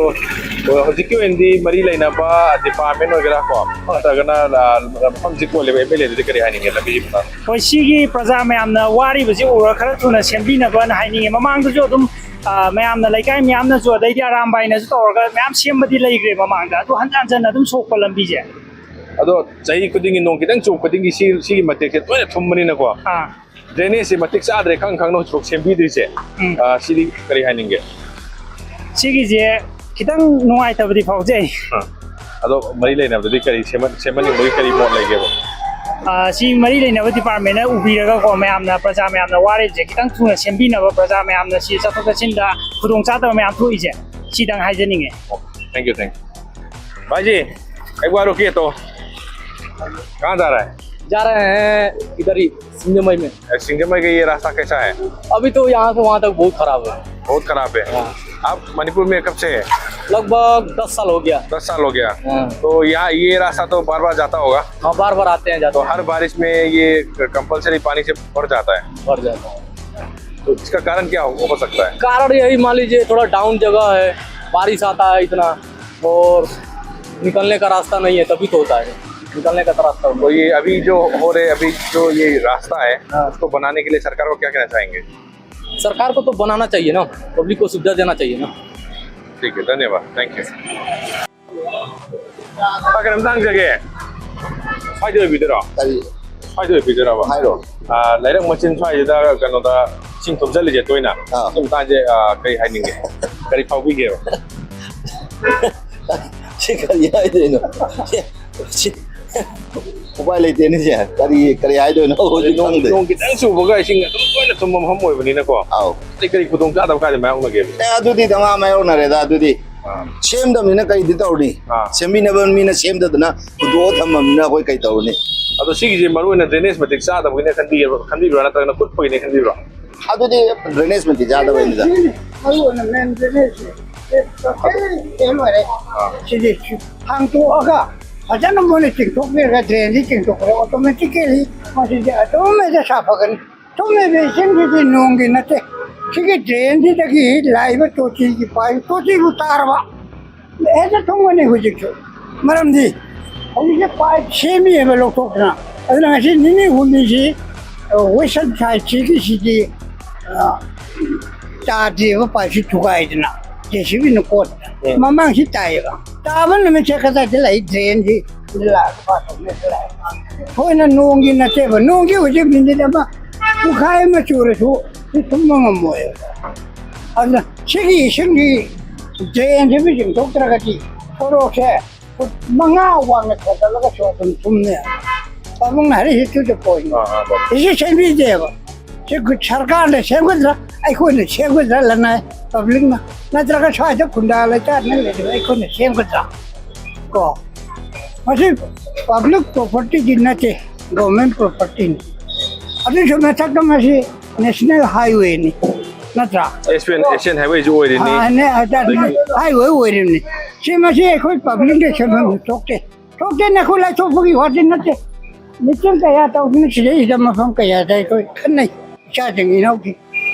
ꯍꯧꯖꯤꯛꯀꯤ ꯑꯣꯏꯅꯗꯤ ꯃꯔꯤ ꯂꯩꯅꯕ ꯗꯤꯄꯥꯔꯠꯃꯦꯟ ꯑꯣꯏꯒꯦꯔꯥ ꯀꯣ, ꯅꯠꯇ꯭ꯔꯒꯅ, ꯑ, ꯃꯐꯝꯁꯤ ꯀꯣꯜꯂꯤꯕ ꯑꯦꯝ ꯑꯦꯜ ꯑꯦꯗꯨꯗꯤ ꯀꯔꯤ ꯍꯥꯏꯅꯤꯡꯉꯦ ꯂꯝꯕꯤꯒꯤ ꯃꯇꯥꯡꯗ? ꯍꯣꯏ, ꯁꯤꯒꯤ ꯄ꯭ꯔꯖꯥ ꯃꯌꯥꯝꯅ ꯋꯥꯔꯤꯕꯁꯤ ꯎꯔꯒ ꯈꯔ ꯊꯨꯅ ꯁꯦꯝꯕꯤꯅꯕꯅ ꯍꯥꯏꯅꯤꯡꯉꯦ꯫ ꯃꯃꯥꯡꯗꯁꯨ ꯑꯗꯨꯝ, ꯑ, ꯃꯌꯥꯝꯅ, ꯂꯩꯀꯥꯏ ꯃꯌꯥꯝꯅꯁꯨ, ꯑꯗꯩꯗꯤ ꯑꯔꯥꯝꯕꯥꯏꯅꯁꯨ ꯇꯧꯔꯒ ꯃꯌꯥꯝ ꯁꯦꯝꯕꯗꯤ ꯂꯩꯈ꯭ꯔꯦ ꯃꯃꯥꯡꯗ, ꯑꯗꯨ ꯍꯟꯖꯟ ꯍꯟꯖꯟꯅ ꯑꯗꯨꯝ ꯁꯣꯛꯄ ꯂꯝꯕꯤꯁꯦ꯫ ꯑꯗꯣ ꯆꯍꯤ ꯈꯨꯗꯤꯡꯒꯤ, ꯅꯣꯡ ꯈꯤꯇꯪ ꯆꯨꯕ ꯈꯨꯗꯤꯡꯒꯤ ꯁꯤ, ꯁꯤꯒꯤ ꯃꯇꯦꯛꯁꯦ ꯂꯣꯏꯅ ꯊꯨꯝꯕꯅꯤꯅꯀꯣ꯫ ꯑꯥ꯫ ꯗ꯭ꯔꯦꯅꯦꯖꯁꯦ ꯃꯇꯤꯛ ꯆꯥꯗ꯭ꯔꯦ ꯈꯪ ꯈꯪꯅ ꯍꯧꯖꯤꯛꯐꯥꯎ ꯁꯦꯝꯕꯤꯗ꯭ꯔꯤꯁꯦ, ꯎꯝ꯫ ꯑ, ꯁꯤꯗꯤ ꯀꯔꯤ ꯍꯥꯏꯅꯤꯡꯒꯦ? ꯁꯤꯒꯤꯁꯦ ꯈꯤꯇꯪ ꯅꯨꯡꯉꯥꯏꯇꯕꯗꯤ ꯐꯥꯎꯖꯩ꯫ ꯑ, ꯑꯗꯣ ꯃꯔꯤ ꯂꯩꯅꯕꯗꯗꯤ ꯀꯔꯤ ꯁꯦꯝꯍꯟ-, ꯁꯦꯝꯍꯟꯅꯤꯡꯕꯒꯤ ꯀꯔꯤ ꯃꯣꯠ ꯂꯩꯒꯦꯕ? ꯑ, ꯁꯤ ꯃꯔꯤ ꯂꯩꯅꯕ ꯗꯤꯄꯥꯔꯠꯃꯦꯟꯅ ꯎꯕꯤꯔꯒꯀꯣ, ꯃꯌꯥꯝꯅ, ꯄ꯭ꯔꯖꯥ ꯃꯌꯥꯝꯅ ꯋꯥꯔꯤꯕꯁꯦ ꯈꯤꯇꯪ ꯊꯨꯅ ꯁꯦꯝꯕꯤꯅꯕ, ꯄ꯭ꯔꯖꯥ ꯃꯌꯥꯝꯅ ꯁꯤ ꯆꯠꯊꯣꯛ ꯆꯠꯁꯤꯟꯗ ꯈꯨꯗꯣꯡꯆꯥꯗꯕ ꯃꯌꯥꯝ ꯊꯣꯛꯏꯁꯦ, ꯁꯤꯗꯪ ꯍꯥꯏꯖꯅꯤꯡꯉꯦ꯫ Thank you, thank you. भाई जी, एक बार रुकिए तो। कहाँ जा रहा है? जा रहे हैं इधर ही, सिंजमई में। ए, सिंजमई का ये रास्ता कैसा है? अभी तो यहाँ से वहाँ तक बहुत खराब है। बहुत खराब है। हाँ। आप मणिपुर में कब से है? लगभग दस साल हो गया। दस साल हो गया। हाँ। तो यहाँ ये रास्ता तो बार बार जाता होगा? हाँ, बार बार आते हैं, जाते तो हैं। हर बारिश में ये कंपलसरी पानी से भर जाता है। भर जाता है। तो इसका कारण क्या हो, हो सकता है? कारण यही, मान लीजिए, थोड़ा डाउन जगह है, बारिश आता है इतना, और निकलने का रास्ता नहीं है, तभी तो होता है, निकलने का तो रास्ता होता है। तो ये अभी जो हो रहे, अभी जो ये रास्ता है, हाँ। उसको बनाने के लिए सरकार को क्या कहना चाहेंगे? सरकार को तो बनाना चाहिए ना, पब्लिक को सुविधा देना चाहिए ना। ठीक है, धन्यवाद, thank you. ꯄꯥ, ꯀꯩꯅꯣꯝꯇ ꯍꯪꯖꯒꯦ꯫ ꯁ꯭ꯋꯥꯏꯗ ꯑꯣꯏꯕꯤꯗꯣꯏꯔꯣ? ꯀꯔꯤ? ꯁ꯭ꯋꯥꯏꯗ ꯑꯣꯏꯕꯤꯗꯣꯏꯔꯕ? ꯍꯥꯏꯔꯣ꯫ ꯑ, ꯂꯩꯔꯛ ꯃꯆꯤꯟ ꯁ꯭ꯋꯥꯏꯁꯤꯗ ꯀꯩꯅꯣꯗ ꯏꯁꯤꯡ ꯊꯨꯝꯖꯜꯂꯤꯁꯦ ꯇꯣꯏꯅ꯫ ꯑꯥ꯫ ꯁꯤ ꯃꯇꯥꯡꯁꯦ, ꯑ, ꯀꯔꯤ ꯍꯥꯏꯅꯤꯡꯒꯦ? ꯀꯔꯤ ꯐꯥꯎꯕꯤꯒꯦꯕ? ꯁꯤ ꯀꯔꯤ ꯍꯥꯏꯗꯣꯏꯅꯣ? ꯁꯤ, ꯁꯤ, ꯎꯄꯥꯏ ꯂꯩꯇꯦꯅꯦ ꯁꯦ꯫ ꯀꯔꯤ, ꯀꯔꯤ ꯍꯥꯏꯗꯣꯏꯅꯣ ꯍꯧꯖꯤꯛ ꯅꯣꯡ, ꯈꯪꯗꯦ꯫ ꯅꯣꯡ ꯈꯤꯇꯪ ꯆꯨꯕꯒ ꯏꯁꯤꯡ ꯑꯗꯨꯝ ꯂꯣꯏꯅ ꯊꯨꯝꯕ ꯃꯐꯝ ꯑꯣꯏꯕꯅꯤꯅꯀꯣ꯫ ꯑꯥꯎ꯫ ꯀꯔꯤ, ꯀꯔꯤ ꯈꯨꯗꯣꯡꯆꯥꯗꯕ ꯀꯥꯏꯗ ꯃꯥꯌꯣꯛꯅꯒꯦꯕ? ꯑꯦ, ꯑꯗꯨꯗꯤ ꯗꯃꯥ ꯃꯥꯌꯣꯛꯅꯔꯦꯗ, ꯑꯗꯨꯗꯤ꯫ ꯑꯥ꯫ ꯁꯦꯝꯗꯕꯅꯤꯅ ꯀꯩꯗꯤ ꯇꯧꯔꯨꯅꯤ? ꯑꯥ꯫ ꯁꯦꯝꯕꯤꯅꯕ ꯃꯤꯅ ꯁꯦꯝꯗꯗꯅ ꯍꯨꯟꯗꯣꯛꯑ ꯊꯝꯃꯕꯅꯤꯅ ꯑꯩꯈꯣꯏ ꯀꯩ ꯇꯧꯔꯨꯅꯤ? ꯑꯗꯣ ꯁꯤꯒꯤꯁꯦ ꯃꯔꯨ ꯑꯣꯏꯅ ꯗ꯭ꯔꯦꯅꯦꯖ ꯃꯇꯤꯛ ꯆꯥꯗꯕꯒꯤꯅꯦ ꯈꯟꯕꯤꯒꯦꯕ-, ꯈꯟꯕꯤꯕ꯭ꯔꯥ, ꯅꯠꯇ꯭ꯔꯒꯅ ꯀꯨꯠꯄꯒꯤꯅꯦ ꯈꯟꯕꯤꯕ꯭ꯔꯥ? ꯑꯗꯨꯗꯤ ꯗ꯭ꯔꯦꯅꯦꯖ ꯃꯇꯤꯛ ꯆꯥꯗꯕꯩꯅꯤꯗ꯫ ꯃꯔꯨ ꯑꯣꯏꯅ ꯃꯦꯟ ꯗ꯭ꯔꯦꯅꯦꯖꯁꯦ꯫ ꯇꯣꯇꯦꯜ ꯐꯦꯜ ꯑꯣꯏꯔꯦ꯫ ꯁꯤꯗꯤ ꯍꯥꯡꯇꯣꯛꯑꯒ ꯐꯖꯅ ꯃꯣꯏꯅ ꯆꯤꯡꯊꯣꯛꯄꯤꯔꯒ, ꯗ꯭ꯔꯦꯟꯁꯤ ꯆꯤꯡꯊꯣꯛꯄꯗ ꯑꯣꯇꯣꯃꯦꯇꯤꯀꯦꯂꯤ ꯃꯁꯤꯗꯤ ꯑꯗꯨꯝ ꯍꯦꯛꯇ ꯁꯥꯐꯒꯅꯤ꯫ ꯊꯨꯝꯃꯤꯕ ꯏꯁꯤꯡꯁꯤꯗꯤ ꯅꯣꯡꯒꯤ ꯅꯠꯇꯦ, ꯁꯤꯒꯤ ꯗ꯭ꯔꯦꯟꯁꯤꯗꯒꯤ ꯂꯥꯛꯏꯕ ꯇꯣꯇꯤꯒꯤ ꯄꯥꯏꯞ, ꯇꯣꯇꯤꯕꯨ ꯇꯥꯔꯕ ꯍꯦꯛꯇ ꯊꯨꯝꯒꯅꯤ ꯍꯧꯖꯤꯛꯁꯨ꯫ ꯃꯔꯝꯗꯤ ꯍꯧꯖꯤꯛꯁꯦ ꯄꯥꯏꯞ ꯁꯦꯝꯃꯤꯑꯕ ꯂꯧꯊꯣꯛꯇꯅ꯫ ꯑꯗꯨꯅ ꯉꯁꯤ ꯅꯤꯅꯤ ꯍꯨꯝꯅꯤꯁꯤ, ꯑ, ꯋꯦꯁꯇꯔꯟ ꯁꯥꯏꯠꯁꯤꯒꯤꯁꯤꯗꯤ, ꯑ, ꯇꯥꯗꯦꯕ, ꯄꯥꯏꯞꯁꯤ ꯊꯨꯒꯥꯏꯗꯅ ꯖꯦ ꯁꯤ ꯕꯤꯅ ꯀꯣꯠꯇꯅ꯫ ꯎꯝ꯫ ꯃꯃꯥꯡꯁꯤ ꯇꯥꯏꯌꯦꯕ꯫ ꯇꯥꯕ ꯅꯨꯃꯤꯠꯁꯦ ꯀꯗꯥꯏꯗ ꯂꯩ? ꯗ꯭ꯔꯦꯟꯁꯤ ꯂꯥꯛꯄ ꯄꯥꯊꯣꯛꯅꯦ ꯂꯥꯛꯑꯦ꯫ ꯑꯩꯈꯣꯏꯅ ꯅꯣꯡꯒꯤ ꯅꯠꯇꯦꯕ, ꯅꯣꯡꯒꯤ ꯍꯧꯖꯤꯛ ꯃꯤꯅꯤꯠ ꯑꯃ ꯄꯨꯡꯈꯥꯏ ꯑꯃ ꯆꯨꯔꯁꯨ ꯁꯤ ꯊꯨꯝꯕ ꯉꯝꯃꯣꯏꯕ꯫ ꯑꯗꯨꯅ ꯁꯤꯒꯤ ꯏꯁꯤꯡꯒꯤ ꯗ꯭ꯔꯦꯟꯁꯤꯕꯨ ꯆꯤꯡꯊꯣꯛꯇ꯭ꯔꯒꯗꯤ ꯁꯣꯔꯣꯛꯁꯦ ꯐꯨꯠ ꯃꯉꯥ ꯋꯥꯡꯅ ꯊꯣꯟꯒꯠꯂꯒꯁꯨ ꯑꯗꯨꯝ ꯊꯨꯝꯃꯦ꯫ ꯄꯥꯕꯨꯡꯅ ꯍꯥꯏꯔꯤꯁꯤ to the point꯫ ꯑꯥ, ꯑꯥ, ꯍꯣꯏ꯫ ꯁꯤꯁꯦ ꯁꯦꯝꯕꯤꯗꯦꯕ꯫ ꯁꯤ ꯁꯔꯀꯥꯔꯅ ꯁꯦꯝꯒꯗ꯭ꯔꯥ, ꯑꯩꯈꯣꯏꯅ ꯁꯦꯝꯒꯗ꯭ꯔꯥ, ꯂꯅꯥꯏ ꯄꯕ꯭ꯂꯤꯛꯅ, ꯅꯠꯇ꯭ꯔꯒ ꯁ꯭ꯋꯥꯏꯗ ꯈꯨꯟꯗꯥ ꯂꯩꯇꯥꯗꯅ ꯂꯩꯔꯤꯕ ꯑꯩꯈꯣꯏꯅ ꯁꯦꯝꯒꯗ꯭ꯔꯥ? ꯀꯣ, ꯃꯁꯤ ꯄꯕ꯭ꯂꯤꯛ ꯄ꯭ꯔꯣꯄꯔꯇꯤꯗꯤ ꯅꯠꯇꯦ, ꯒꯣꯔꯃꯦꯟ ꯄ꯭ꯔꯣꯄꯔꯇꯤꯅꯤ꯫ ꯑꯗꯨꯁꯨ ꯃꯊꯛꯇ ꯃꯁꯤ ꯅꯦꯁꯅꯦꯜ ꯍꯥꯏꯋꯦꯅꯤ, ꯅꯠꯇ꯭ꯔꯥ? ꯑꯦꯁ ꯑꯦꯟ, ꯑꯦꯁ ꯑꯦꯟ ꯍꯥꯏꯋꯦꯁꯨ ꯑꯣꯏꯔꯤꯅꯤ꯫ ꯑꯥ, ꯅꯦ-, ꯑꯗꯨꯗꯤ ꯑꯗꯒꯤ ꯍꯥꯏꯋꯦ ꯑꯣꯏꯔꯤꯕꯅꯤ꯫ ꯁꯤ ꯃꯁꯤ ꯑꯩꯈꯣꯏ ꯄꯕ꯭ꯂꯤꯛꯅ ꯁꯦꯝꯐꯝ ꯊꯣꯛꯇꯦ꯫ ꯊꯣꯛꯇꯦ, ꯅꯈꯣꯏ ꯂꯥꯏꯊꯣꯛꯄꯒꯤ ꯋꯥꯗꯤ ꯅꯠꯇꯦ꯫ ꯃꯤꯇꯤꯡ ꯀꯌꯥ ꯇꯧꯗꯅ ꯁꯤꯗꯩꯁꯤꯗ ꯃꯐꯝ ꯀꯌꯥꯗ ꯑꯩꯈꯣꯏ ꯈꯟꯅꯩ, ꯏꯆꯥꯁꯤꯡ ꯏꯅꯥꯎꯁꯤꯡ꯫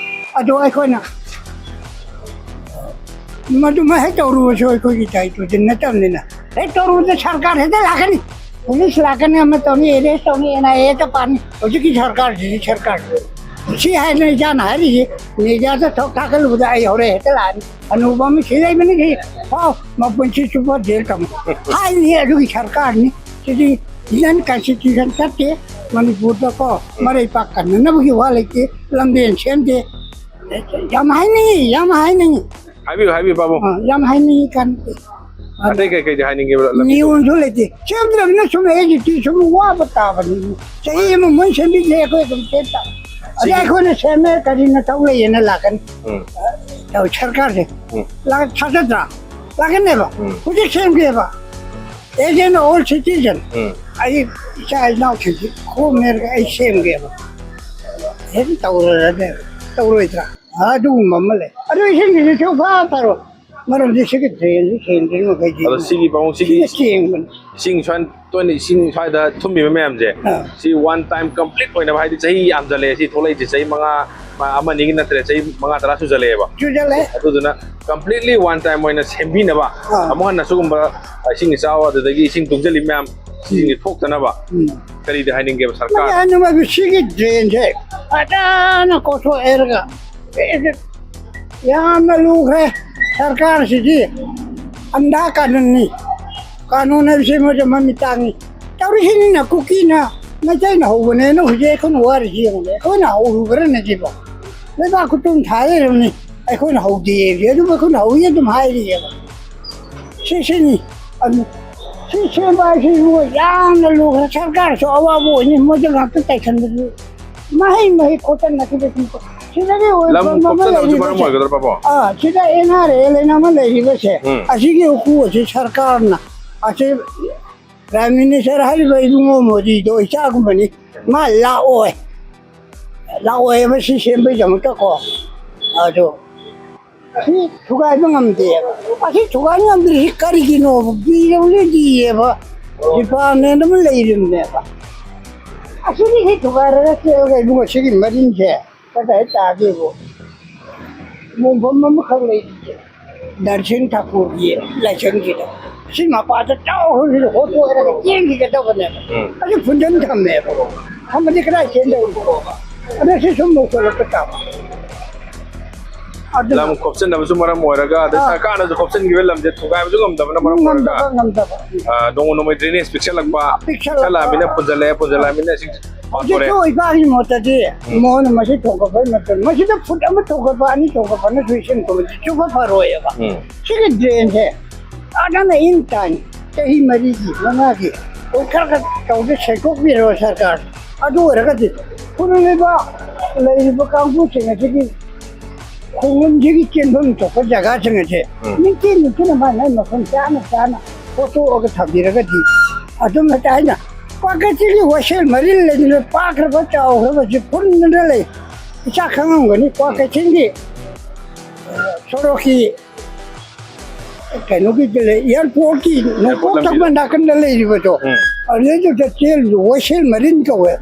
ꯑꯗꯣ ꯑꯩꯈꯣꯏꯅ ꯃꯗꯨꯃ ꯍꯦꯛ ꯇꯧꯔꯨꯔꯁꯨ ꯑꯩꯈꯣꯏꯒꯤ ꯗꯥꯏꯇ꯭ꯋꯗꯤ ꯅꯠꯇꯕꯅꯤꯅ, ꯍꯦꯛ ꯇꯧꯔꯨꯕꯗ ꯁꯔꯀꯥꯔ ꯍꯦꯛꯇ ꯂꯥꯛꯀꯅꯤ꯫ ꯄꯨꯂꯤꯁ ꯂꯥꯛꯀꯅꯤ, ꯑꯃ ꯇꯧꯅꯤ, ꯑꯦꯔꯦꯁ ꯇꯧꯅꯤ, ꯑꯦꯟ ꯑꯥꯏ ꯑꯦ ꯍꯦꯛꯇ ꯄꯥꯅꯤ꯫ ꯍꯧꯖꯤꯛꯀꯤ ꯁꯔꯀꯥꯔꯁꯤꯗꯤ ꯁꯔꯀꯥꯔ ꯁꯤ ꯍꯥꯏꯅ ꯏꯆꯥꯅ ꯍꯥꯏꯔꯤꯁꯤ, ꯃꯦꯗꯤꯌꯥꯗ ꯊꯣꯛ ꯊꯥꯒꯠꯂꯨꯕꯗ ꯑꯩ ꯍꯧꯔꯦ ꯍꯦꯛꯇ ꯂꯥꯛꯑꯅꯤ꯫ ꯑꯅꯨꯕ ꯑꯃ ꯁꯤ ꯂꯩꯕꯅꯤ, ꯁꯤ ꯄꯥꯎ, ꯃꯄꯨꯟꯁꯤ ꯆꯨꯞꯄ ꯖꯦꯜ ꯊꯝꯃꯨ ꯍꯥꯏꯅꯤ꯫ ꯑꯗꯨꯒꯤ ꯁꯔꯀꯥꯔꯅꯤ ꯁꯤꯗꯤ꯫ ꯏꯟꯗꯤꯌꯟ ꯀꯟꯁꯇꯤꯇ꯭ꯌꯨꯁꯟ ꯆꯠꯇꯦ ꯃꯅꯤꯄꯨꯔꯗꯀꯣ꯫ ꯃꯔꯩ ꯄꯥꯛ ꯀꯟꯅꯅꯕꯒꯤ ꯋꯥ ꯂꯩꯇꯦ, ꯂꯝꯕꯦꯟ ꯁꯦꯝꯗꯦ꯫ ꯌꯥꯝ ꯍꯥꯏꯅꯤꯡꯉꯤ, ꯌꯥꯝ ꯍꯥꯏꯅꯤꯡꯉꯤ꯫ ꯍꯥꯏꯕꯤꯌꯨ, ꯍꯥꯏꯕꯤꯌꯨ, ꯄꯥꯕꯨꯡ꯫ ꯑ, ꯌꯥꯝ ꯍꯥꯏꯅꯤꯡꯉꯤ ꯀꯥꯟꯅꯗꯦ꯫ ꯑꯇꯩ ꯀꯩ ꯀꯩꯗꯤ ꯍꯥꯏꯅꯤꯡꯉꯦꯕ? ꯂꯝꯕꯤ ꯅꯤꯌꯣꯝꯁꯨ ꯂꯩꯇꯦ꯫ ꯁꯦꯝꯗ꯭ꯔꯕꯅꯤꯅ ꯁꯨꯝ ꯑꯩꯒꯤꯗꯤ ꯁꯨꯝ ꯋꯥꯕ ꯇꯥꯕꯅꯤ꯫ ꯆꯍꯤ ꯑꯃ ꯃꯣꯏ ꯁꯦꯝꯕꯤꯗꯦ, ꯑꯩꯈꯣꯏ ꯑꯗꯨꯝ ꯆꯦꯟ ꯇꯥꯕ꯫ ꯑꯗꯩ ꯁꯤꯒꯤ ꯑꯩꯈꯣꯏꯅ ꯁꯦꯝꯃꯦ, ꯀꯔꯤ ꯅꯊꯧ ꯂꯩꯌꯦꯅ ꯂꯥꯛꯀꯅꯤ꯫ ꯎꯝ꯫ ꯑ, ꯁꯔꯀꯥꯔꯁꯦ꯫ ꯎꯝ꯫ ꯂꯥꯛ-, ꯊꯥꯖꯗ꯭ꯔꯥ? ꯂꯥꯛꯀꯅꯦꯕ꯫ ꯎꯝ꯫ ꯍꯧꯖꯤꯛ ꯁꯦꯝꯒꯦꯕ꯫ As an old citizen, ꯎꯝ꯫ ꯑꯩ ꯏꯆꯥ ꯏꯅꯥꯎꯁꯤꯡꯁꯤ ꯈꯣꯝꯃꯦꯔꯒ ꯑꯩ ꯁꯦꯝꯒꯦꯕ꯫ ꯍꯦꯛ ꯇꯧꯔꯗꯤ ꯇꯧꯔꯣꯏꯗ꯭ꯔꯥ? ꯑꯗꯨꯒꯨꯝꯕ ꯑꯃ ꯂꯩ꯫ ꯑꯗꯨ ꯏꯁꯤꯡꯁꯤꯗꯤ ꯁꯨꯡꯐ ꯐꯔꯣꯏ꯫ ꯃꯔꯝꯗꯤ ꯁꯤꯒꯤ drainꯁꯤ ꯁꯦꯡꯗ꯭ꯔꯤ ꯃꯈꯩꯗꯤ ꯑꯗꯣ ꯁꯤꯒꯤ ꯄꯥꯕꯨꯡ ꯁꯤꯒꯤ ꯁꯤꯅ ꯆꯦꯟꯕꯅꯤ꯫ ꯏꯁꯤꯡ ꯁ꯭ꯋꯥꯏ ꯇꯣꯏꯅ ꯏꯁꯤꯡ ꯁ꯭ꯋꯥꯏꯗ ꯊꯨꯝꯃꯤꯕ ꯃꯌꯥꯝꯁꯦ ꯑꯥ꯫ ꯁꯤ one time complete ꯑꯣꯏꯅꯕ, ꯍꯥꯏꯗꯤ ꯆꯍꯤ ꯌꯥꯝꯖꯜꯂꯛꯑꯦ ꯁꯤ ꯊꯣꯛꯂꯛꯏꯁꯦ, ꯆꯍꯤ ꯃꯉꯥ ꯑꯃꯅꯤꯒꯤ ꯅꯠꯇ꯭ꯔꯦ, ꯆꯍꯤ ꯃꯉꯥ ꯇꯔꯥ ꯁꯨꯖꯜꯂꯛꯑꯦꯕ꯫ ꯆꯨꯖꯜꯂꯛꯑꯦ꯫ ꯑꯗꯨꯗꯨꯅ completely one time ꯑꯣꯏꯅ ꯁꯦꯝꯕꯤꯅꯕ ꯑꯥ꯫ ꯑꯃꯨꯛ ꯍꯟꯅ ꯁꯤꯒꯨꯝꯕ ꯏꯁꯤꯡ ꯏꯆꯥꯎ ꯑꯗꯨꯗꯒꯤ ꯏꯁꯤꯡ ꯇꯨꯡꯁꯤꯜꯂꯤ ꯃꯌꯥꯝ ꯁꯤꯁꯤꯡꯁꯦ ꯊꯣꯛꯇꯅꯕ ꯎꯝ꯫ ꯀꯔꯤꯗꯤ ꯍꯥꯏꯅꯤꯡꯒꯦꯕ ꯃꯌꯥꯝ ꯁꯔꯀꯥꯔ? ꯑꯗꯨꯃꯛ ꯁꯤꯒꯤ drainꯁꯦ ꯐꯖꯅ ꯀꯣꯊꯣꯛꯑꯦꯔꯒ ꯌꯥꯝꯅ ꯂꯨꯈ꯭ꯔꯦ ꯁꯔꯀꯥꯔꯁꯤꯗꯤ꯫ ꯑꯟꯙꯥ ꯀꯥꯅꯨꯟꯅꯤ꯫ ꯀꯥꯅꯨꯟ ꯍꯥꯏꯕꯁꯤ ꯃꯣꯏꯁꯨ ꯃꯃꯤꯠ ꯇꯥꯡꯉꯤ꯫ ꯇꯧꯔꯤꯁꯤꯅꯤꯅ ꯀꯨꯀꯤꯅ ꯃꯩꯇꯩꯅ ꯍꯧꯕꯅꯦꯅ ꯍꯧꯖꯤꯛ ꯑꯩꯈꯣꯏꯅ ꯋꯥꯔꯤꯁꯤ ꯌꯦꯡꯉꯨꯅꯦ꯫ ꯑꯩꯈꯣꯏꯅ ꯍꯧꯔꯨꯕ꯭ꯔꯅꯦ ꯁꯤꯕꯣ? ꯂꯩꯕꯥꯛ ꯈꯨꯇꯨꯝ ꯊꯥ ꯂꯩꯔꯕꯅꯤ꯫ ꯑꯩꯈꯣꯏꯅ ꯍꯧꯗꯦ ꯍꯥꯏꯕꯁꯦ ꯑꯗꯨꯝ ꯑꯩꯈꯣꯏꯅ ꯍꯧꯏ ꯑꯗꯨꯝ ꯍꯥꯏꯔꯤꯑꯕ꯫ ꯁꯤꯁꯤꯅꯤ꯫ ꯑꯗꯨ ꯁꯤ ꯁꯦꯝꯕ ꯍꯥꯏꯁꯤ ꯏꯕꯨꯡꯉꯣ ꯌꯥꯝꯅ ꯂꯨꯈ꯭ꯔꯦ꯫ ꯁꯔꯀꯥꯔꯁꯨ ꯑꯋꯥꯕ ꯑꯣꯏꯅꯤ꯫ ꯃꯣꯏꯗ ꯉꯥꯛꯇ ꯇꯥꯏꯁꯟꯕꯗꯨ ꯃꯍꯩ ꯃꯍꯩ ꯈꯣꯠꯇꯟꯅ ꯁꯤꯗ ꯁꯨꯝ ꯁꯤꯗꯒꯤ ꯑꯣꯏꯕ ꯂꯝ ꯑꯃ ꯈꯣꯞꯆꯟꯅꯕꯁꯨ ꯃꯔꯝ ꯂꯩꯔꯤꯕꯁꯦ꯫ ꯑꯣꯏꯒꯗ꯭ꯔꯥ, ꯄꯥꯕꯨꯡ? ꯑꯥ, ꯁꯤꯗ N R L ꯑꯅ ꯑꯃ ꯂꯩꯔꯤꯕꯁꯦ, ꯎꯝ꯫ ꯑꯁꯤꯒꯤ ꯎꯀꯨ ꯑꯁꯤ ꯁꯔꯀꯥꯔꯅ ꯑꯁꯤ Prime Minister ꯍꯥꯏꯔꯤꯕ ꯏꯕꯨꯡꯉꯣ ꯃꯣꯗꯤꯗꯣ ꯏꯆꯥꯒꯨꯝꯕꯅꯤ꯫ ꯃꯥ ꯂꯥꯛꯑꯣꯏ꯫ ꯂꯥꯛꯑꯣꯏꯕ ꯁꯤ ꯁꯦꯝꯕꯩꯗꯃꯛꯇꯀꯣ꯫ ꯑꯗꯣ ꯁꯤ ꯊꯨꯒꯥꯏꯕ ꯉꯝꯗꯦꯕ꯫ ꯑꯁꯤ ꯊꯨꯒꯥꯏꯕ ꯉꯝꯗ꯭ꯔꯤꯁꯤ ꯀꯔꯤꯒꯤꯅꯣꯕ? ꯀꯤꯔꯕꯅꯦ ꯀꯤꯌꯦꯕ꯫ Department ꯑꯃ ꯂꯩꯔꯤꯕꯅꯦꯕ꯫ ꯑꯁꯤꯗꯤ ꯁꯤ ꯊꯨꯒꯥꯏꯔꯒ ꯆꯦꯜꯂꯒ ꯏꯕꯨꯡꯉꯣ ꯁꯤꯒꯤ ꯃꯔꯤꯟꯁꯦ ꯀꯗꯥꯏ ꯇꯥꯒꯦꯕꯨ? ꯃꯣꯡꯐꯝ ꯑꯃꯈꯛ ꯂꯩꯔꯤꯌꯦ꯫ ꯗꯔꯁꯟ ꯊꯥꯀꯨꯔꯒꯤ ꯂꯥꯏꯁꯪꯁꯤꯗ꯫ ꯁꯤ ꯃꯄꯥꯗ ꯆꯥꯎ ꯍꯧꯖꯤꯛ ꯍꯣꯠꯇꯣꯛꯑꯒ ꯆꯦꯟꯈꯤꯒꯗꯕꯅꯦꯕ꯫ ꯎꯝ꯫ ꯑꯗꯨ ꯐꯨꯟꯖꯟ ꯊꯝꯃꯦꯕ꯫ ꯊꯝꯃꯗꯤ ꯀꯗꯥꯏ ꯆꯦꯟꯗꯧꯔꯤꯅꯣꯕ? ꯑꯗꯣ ꯁꯤ ꯁꯨꯝ ꯃꯨꯛꯁꯜꯂꯛꯄ ꯇꯥꯕ꯫ ꯑꯗꯨꯅ ꯂꯝ ꯈꯣꯞꯆꯟꯅꯕꯁꯨ ꯃꯔꯝ ꯑꯣꯏꯔꯒ, ꯑꯗꯩ ꯑꯥ꯫ ꯁꯔꯀꯥꯔꯅꯁꯨ ꯈꯣꯞꯆꯟꯈꯤꯕ ꯂꯝꯁꯦ ꯊꯨꯒꯥꯏꯕꯁꯨ ꯉꯝꯗꯕꯅ ꯃꯔꯝ ꯑꯣꯏꯔꯒ, ꯉꯝꯗꯕ, ꯉꯝꯗꯕ꯫ ꯑ, ꯅꯣꯡꯃ ꯅꯣꯡꯃꯒꯤ drainage ꯄꯤꯛꯁꯜꯂꯛꯄ, ꯄꯤꯛꯁꯜꯂꯛꯄ꯫ ꯄꯤꯛꯁꯜꯂꯛꯑꯃꯤꯅ ꯐꯨꯟꯖꯜꯂꯛꯑꯦ, ꯐꯨꯟꯖꯜꯂꯛꯑꯃꯤꯅ ꯏꯁꯤꯡ ꯄꯥꯊꯣꯔꯛꯑꯦ꯫ ꯍꯧꯖꯤꯛꯁꯨ ꯏꯄꯥꯒꯤ ꯃꯣꯠꯇꯗꯤ ꯃꯣꯏꯅ ꯃꯁꯤ ꯊꯣꯛꯄ ꯐꯩ ꯅꯠꯇ꯭ꯔ ꯃꯁꯤꯗ ꯐꯨꯠ ꯑꯃ ꯊꯣꯛꯄ, ꯑꯅꯤ ꯊꯣꯛꯄ ꯅꯠꯇ꯭ꯔ ꯏꯁꯤꯡ ꯊꯣꯛꯄꯁꯤ ꯁꯨꯡꯐ ꯐꯔꯣꯏꯑꯕ꯫ ꯎꯝ꯫ ꯁꯤꯒꯤ drainꯁꯦ ꯐꯖꯅ in time ꯆꯍꯤ ꯃꯔꯤꯒꯤ, ꯃꯉꯥꯒꯤ ꯑꯩꯈꯣꯏ ꯈꯔ ꯈꯔ ꯇꯧꯗ ꯁꯦꯡꯗꯣꯛꯄꯤꯔꯕ ꯁꯔꯀꯥꯔ꯫ ꯑꯗꯨ ꯑꯣꯏꯔꯒꯗꯤ ꯈꯨꯅꯨꯡ ꯂꯩꯕꯥꯛ ꯂꯩꯔꯤꯕ ꯀꯥꯡꯕꯨꯁꯤꯡ ꯑꯁꯤꯒꯤ ꯈꯨꯡꯒꯪꯁꯤꯒꯤ ꯆꯦꯟꯐꯝ ꯊꯣꯛꯄ ꯖꯒꯥꯁꯤꯡ ꯑꯁꯦ ꯎꯝ꯫ ꯅꯤꯡꯊꯤ ꯅꯤꯡꯊꯤꯅ ꯃꯥꯏ ꯃꯥꯏ ꯃꯐꯝ ꯆꯥꯅ ꯆꯥꯅ ꯍꯣꯠꯇꯣꯛꯑꯒ ꯊꯝꯕꯤꯔꯒꯗꯤ ꯑꯗꯨꯝ ꯍꯥꯏꯅ ꯀ꯭ꯋꯥꯀꯩꯊꯦꯜꯒꯤ ꯋꯥꯁꯦꯜ ꯃꯔꯤꯜ ꯂꯩꯗꯨꯅ ꯄꯥꯛꯈ꯭ꯔꯕ ꯆꯥꯎꯈ꯭ꯔꯕꯁꯤ ꯐꯨꯟꯗꯨꯅ ꯂꯩ꯫ ꯏꯆꯥ ꯈꯪꯉꯝꯒꯅꯤ ꯀ꯭ꯋꯥꯀꯩꯊꯦꯜꯒꯤ ꯁꯣꯔꯣꯛꯀꯤ ꯀꯩꯅꯣꯒꯤꯗ ꯂꯩ, ꯑꯦꯌꯥꯔꯄꯣꯔꯠꯀꯤ ꯅꯣꯡꯄꯣꯛ ꯂꯝꯕꯤꯗ꯫ ꯊꯪꯕ ꯅꯥꯀꯟꯗ ꯂꯩꯔꯤꯕꯗꯣ, ꯎꯝ꯫ ꯑꯗꯨꯗꯩꯗꯨꯗ ꯆꯦꯜꯂꯤꯗꯣ ꯋꯥꯏꯁꯦꯜ ꯃꯔꯤꯟ ꯀꯧꯋꯦ꯫